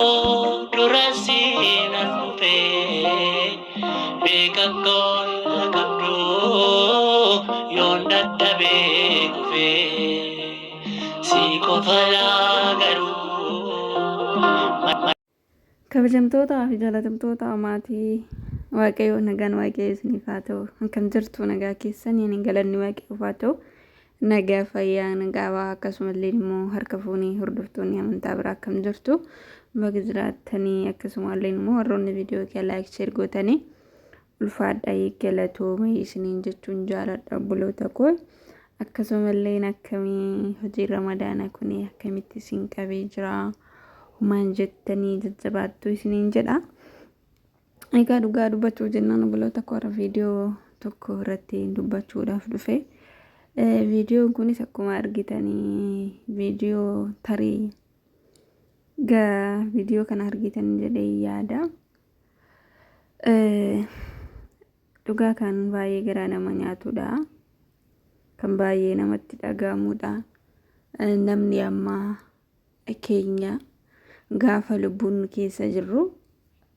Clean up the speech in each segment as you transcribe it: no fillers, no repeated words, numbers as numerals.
Dura siin as dhufee beeka koo irra qabdu yoon dadhabee kufee si qofa laa garuu. Kabajamtootaa fi jaalatamtoota maatii Waaqayyoo, nagaan Waaqayyoo isiniif haa ta'u. Akkam jirtu? Nagaa keessanii? Ani galanni Waaqayyoof haa ta'u. Nagaa fayyaa nagaa, akkasumallee immoo harka fuunii hordoftoonni amantaa biraa akkam jirtu? Baga jiraattanii. Akkasumallee immoo warroonni viidiyoo kee like, share gootanii, ulfaadhaa, galatooma isiniin jechuun jaaladha, obboloota koo. Akkasumallee akkamii hojii Ramadaana kun akkamitti isin qabee jira? Humaan jettanii, jajjabaattuu isiniin jedha. Egaa dhugaa dubbachuu jennaan, obboloota koo, irra viidiyoo tokko irratti dubbachuudhaaf dhufe. Viidiyoon kunis akkuma argitanii viidiyoo tarii viidiyoo kana argitan jedhee yaada. Dhugaa kan baay'ee garaa nama nyaatudha. Kan baay'ee namatti dhaga'amudha. Namni ammaa keenya gaafa lubbuun keessa jirru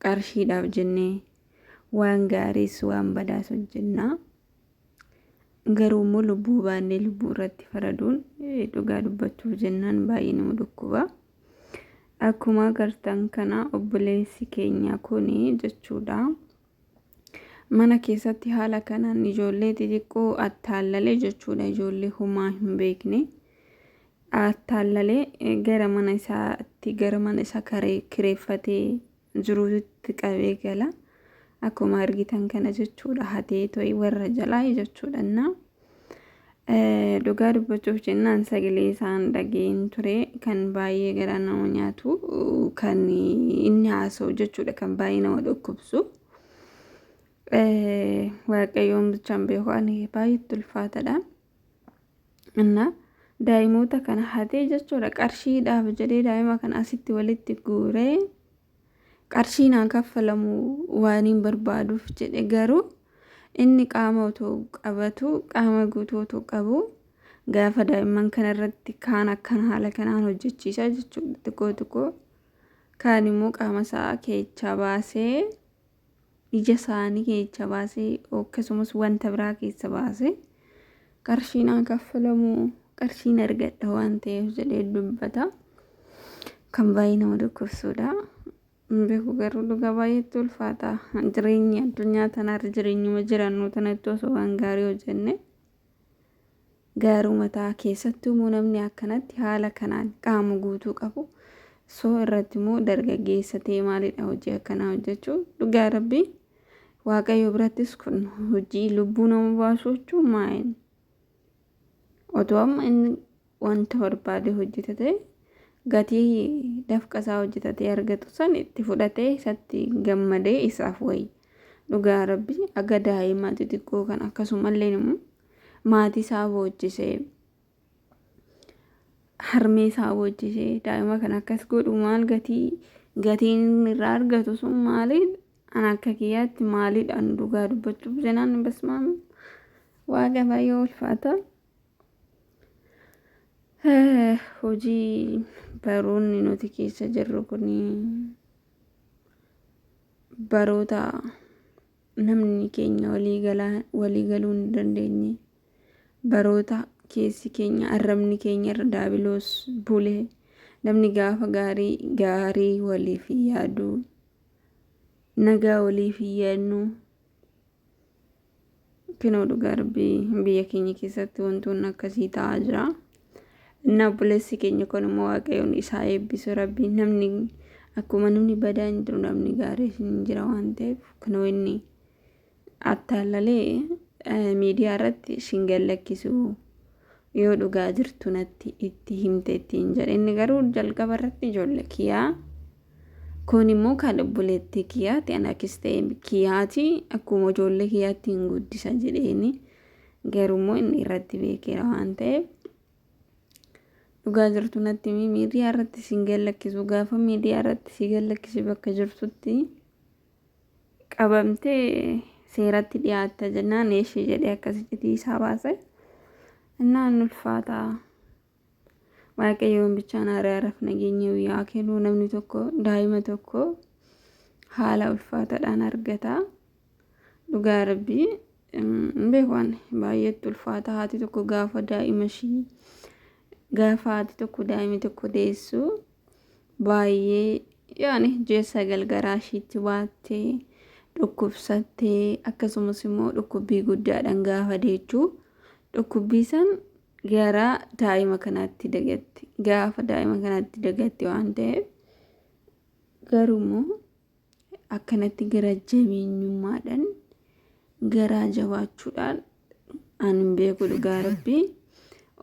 qarshiidhaaf jennee waan gaariis waan badaas hojjenna. Garuu immoo lubbuu baannee lubbuu irratti faraduun dhugaa dubbachuuf jennaan baay'ee nama dhukkuba. Akkuma agartan kana obboleessi keenya kuni jechuudha. Mana keessatti haala kanaan ijoollee xixiqqoo attaallalee jechuudha. Ijoollee homaa hin beekne attaallalee gara mana isaatti, gara mana isaa kireeffatee jiruutti qabee gala. Akkuma argitan kana jechuudha, hatee to'i warra jalaa jechuudha. Innaa dhugaa dubbachuuf jennaan sagalee isaan dhageen ture, kan baay'ee garaa nama nyaatu kan inni haasa'u jechuudha, kan baay'ee nama dhukkubsu. Waaqayyoon bichaan beeku, ani baay'eetti ulfaatadha. Innaa daa'imoota kana hatee jechuudha, qarshiidhaaf jedhee daa'ima kana asitti walitti guuree, qarshii naan kaffalamu waan hin barbaaduuf jedhe. Garuu inni qaama otoo qabatu, qaama guutuu otoo qabu, gaafa daa'imman kana irratti kaan akkan haala kanaan hojjechiisaa jechuudha, xiqqoo xiqqoo, kaan immoo qaama isaa keechaa baasee, ija isaanii keessa baasee, akkasumas wanta biraa keessa baasee, qarshii naan kaffalamu, qarshiin argadha waan ta'eef jedhee dubbata. Kan baay'ee nama dhukkubsuudha. Hin beeku, garuu dhugaa baay'eetti ulfaata. Jireenyi addunyaa tanaarra jireenyuma jiraannu tanatti osoo waan gaarii hojjenne gaaruma ta'a. Keessattuu immoo namni akkanatti haala kanaan qaama guutuu qabu soo irratti immoo dargaggeessa ta'e maalidha hojii akkanaa hojjechuu? Dhugaa Rabbii, Waaqayyo birattis kun hojii lubbuu nama baasu jechuun maa'in? Otoo amma inni wanta barbaade hojjetate, gatii dafqa isaa hojjetatee argatu san itti fudhatee isatti gammadee isaaf wayya. Dhugaa Rabbii, aga daa'ima xixiqqoo kan akkasumallee immoo maatii isaa boochisee, harmee isaa boochisee daa'ima kana akkas godhu, maal gatii gatiin inni irraa argatu sun maali? An akka kiyyaatti maaliidhaan? Dhugaa dubbachuuf jenaan, basmaam, Waaqa, baay'ee ulfaata. Hojii baroonni nuti keessa jirru kun baroota namni keenya walii galuu hin dandeenye, baroota keessi keenya, arrabni keenya irra daabiloos bulee, namni gaafa gaarii gaarii waliif hin yaadu, nagaa waliif hin yaadnu. Kinoo dhugaa Rabbii, biyya keenya keessatti wantoonni akkasii ta'aa jira. Inni obboleessi keenya kun immoo Waaqayyoon isaa eebbisu Rabbi. Namni akkuma namni badaa hin jiru, namni gaarii hin jira waan ta'eef, kunoo inni attaallalee miidiyaa irratti isin gallakkisu yoo dhugaa jirtu natti itti himte ittiin jedhe. Inni garuu jalqaba irratti ijoollee kiyyaa kun immoo kan obboleettii kiyyaati, ana akis ta'e kiyyaati, akkuma ijoollee kiyyaatti hin guddisa jedheeni. Garuu immoo inni irratti beekeera waan ta'eef, dhugaa jirtu natti himi, miidiyaa irratti siin gallakkisu. Gaafa miidiyaa irratti si gallakkisu bakka jirtutti qabamtee seeratti dhiyaatta jennaan, eeshii jedhee akkasitti isaa baase. Innaan ulfaataa. Waaqayyoon bichaan araaraaf nageenya yaa kennu. Namni tokko daa'ima tokko haala ulfaataadhaan argata. Dhugaa Rabbii hin beeku ani, baay'eetti ulfaata. Haati tokko gaafa daa'ima ishii, gaafa haati tokko daa'ima tokko deessu, baay'ee yaani ji'a 9 garaa ishiitti baattee, dhukkubsattee, akkasumas immoo dhukkubbii guddaadhaan gaafa deechuu, dhukkubbii san gara daa'ima kanaatti dagatti. Gaafa daa'ima kanaatti dagatti waan ta'eef, garuu immoo akkanatti gara jabeenyummaadhaan, garaa jabaachuudhaan ani hin beeku. Dhugaa Rabbii,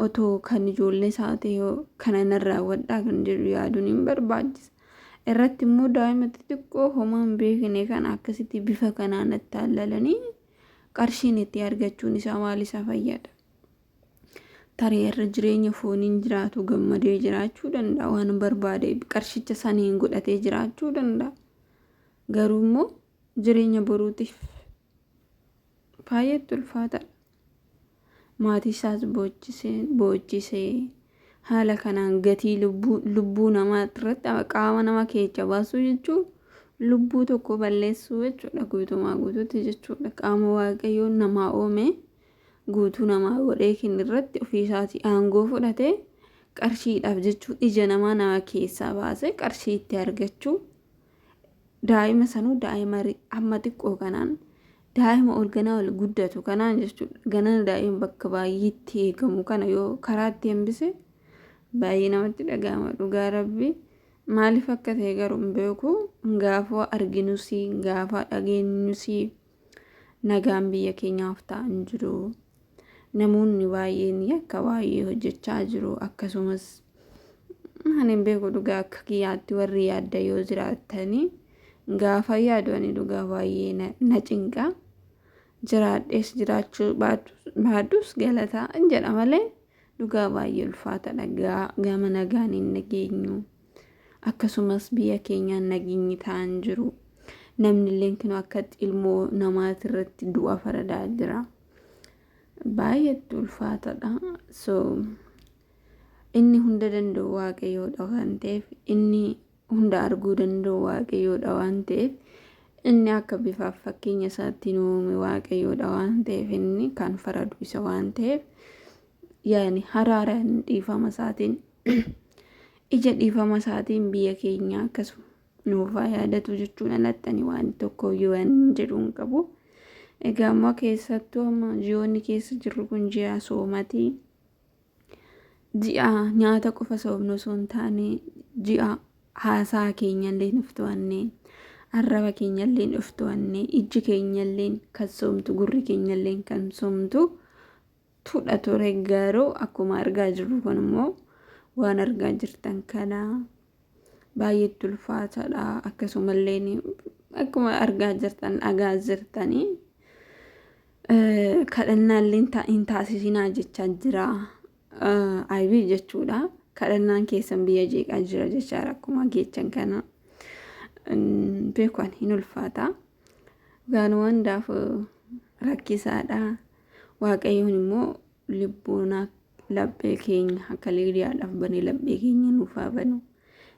otoo kan ijoollee isaa ta'e kana nan raawwadhaa kan jedhu yaaduun hin barbaachisa. Irratti immoo daa'ima xixiqqoo homaa hin beekne kana akkasitti bifa kanaan attaallalanii qarshiin itti argachuun isaa maal isa fayyada? Tarii irra jireenya fooniin jiraatu gammadee jiraachuu danda'a. Waan barbaade qarshicha saniin godhatee jiraachuu danda'a. Garuu immoo jireenya boruutiif baay'eetti ulfaataadha. Maatii isaas boochisee boochisee, haala kanaan gatii lubbuu namaa irratti, qaama nama keessa baasuu jechuun lubbuu tokko balleessuu jechuudha, guutumaa guutuutti jechuudha. Qaama Waaqayyoon namaa uume, guutuu namaa godhee kenne irratti ofii isaatii aangoo fudhatee, qarshiidhaaf jechuun ija namaa nama keessaa baasee qarshii itti argachuu, daa'ima sanuu, daa'ima amma xiqqoo kanaan, daa'ima ol ganaa ol guddatu kanaan jechuudha. Ganaa daa'ima bakka baay'eetti eegamu kana yoo karaatti hambise baay'ee namatti dhaga'ama, dhugaa Rabbii. Maaliif akka ta'e garuu hin beeku. Gaafa arginus, gaafa dhageenyus, nagaan biyya keenyaaf ta'an jiru. Namoonni baay'een yakka baay'ee hojjechaa jiru. Akkasumas ani hin beeku, dhugaa, akka kiyyaatti warri yaadda yoo jiraattanii, gaafa yaadu ani dhugaa baay'ee na cinqa. Jiraadhees jiraachuu baadhus galataa jedha malee, dhugaa baay'ee ulfaataadha. Gama nagaan hin nageenyu. Akkasumas biyya keenyaan nageenyi ta'an jiru. Namni illee kunoo akka ilmoo namaatirratti du'a faradaa jira. Baay'eetti ulfaataadha. So inni hunda danda'u Waaqayyoodha waan ta'eef, inni hunda arguu danda'u Waaqayyoodha waan ta'eef, inni akka bifaaf fakkeenya isaatti nu uume Waaqayyoodha waan ta'eef, inni kan faradu isa waan ta'eef, yaani haraaraan dhiifama isaatiin, ija dhiifama isaatiin biyya keenya akkasuma nuufaa yaadatu jechuun alattani waan tokko iyyuu waan jedhu hin qabu. Egaa ammoo keessattuu amma ji'oonni keessa jirru kun ji'a soomatii. Ji'a nyaata qofa soomnu osoo hin taane, ji'a haasaa keenyallee nuuf to'annee, arraba keenyallee nuuf to'annee, ijji keenyallee kan soomtu, gurri keenyallee kan soomtu tudha ture. Garuu akkuma argaa jirru kun immoo, waan argaa jirtan kana, baay'eetti ulfaataadha. Akkasumallee akkuma argaa jirtan, dhagaa jirtanii, kadhannaallee hin taasisinaa jechaa jira. Aybii jechuudha. Kadhannaan keessan biyya jeeqaa jira jechaadha, akkuma geechan kana. Beekan hin ulfaata. Gaanuma hundaaf rakkisaadha. Waaqayyoon immoo lubbuun laphee keenya akka Liidiyaadhaaf banee laphee keenya nuuf haa banu.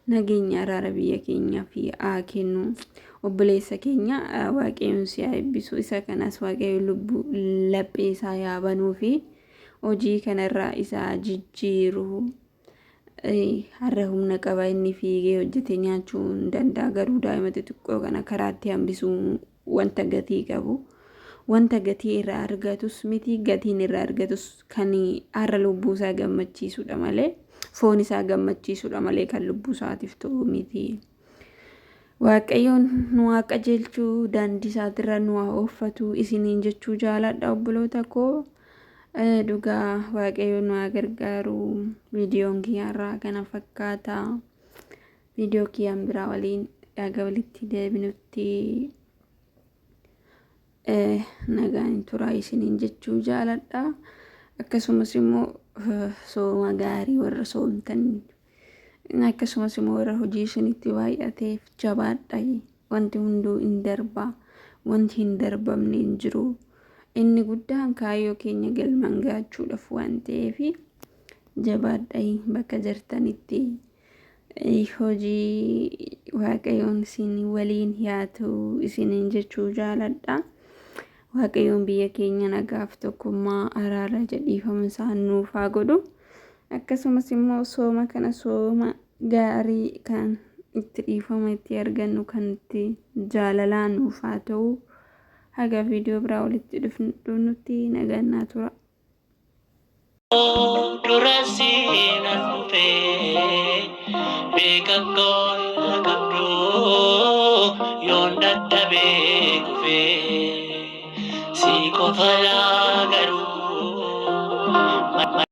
Nageenya, araara biyya keenyaaf haa kennu. Obboleessa keenya, Waaqayyoon si haa eebbisu. Isa kanas Waaqayyoon lubbuu laphee isaa yaa banuu fi hojii kanarraa isaa jijjiiru. Har'a humna qaba, inni fiigee hojjetee nyaachuu hin danda'a. Garuu daa'ima xixiqqoo kana karaatti hambisuu wanta gatii qabu. Wanta gatii irraa argatus miti, gatiin irraa argatus kan har'a lubbuu isaa gammachiisudha malee, foon isaa gammachiisudha malee, kan lubbuu isaatiif ta'u miti. Waaqayyoon nu haa qajeelchuu, daandii isaatirra nu haa ooffatu isiniin jechuu jaaladha, obboloota koo. Dhugaa Waaqayyoon nu haa gargaaru. Viidiyoon kiyyaarraa kana fakkaata. Viidiyoo kiyyaan biraa waliin dhaga walitti deebinutti nagaan turaa isiniin jechuu jaaladha. Akkasumas immoo sooma gaarii warra soomtan, akkasumas immoo warra hojii isinitti baay'ateef jabaadha. Wanti hunduu hin darba. Wanti hin darbamne hin jiru. Inni guddaan kaayyoo keenya galmaan ga'achuudhaaf waan ta'eef, Jabaadhaa bakka jirtanitti hojii Waaqayyoon isin waliin haa ta'u isiniin jechuu jaaladha. Waaqayyoon biyya keenya nagaaf tokkummaa araara jedhiifama isaan nuuf haa godhu. Akkasumas immoo sooma kana sooma gaarii kan itti dhiifama itti argannu kan itti jaalalaan nuuf haa ta'u. Haga viidiyoo biraa walitti dhufnutti nagaan naa tura. Dura seenan dhufee beeka koo qabdu yoon dadhabee kufee si qofa laa garuu.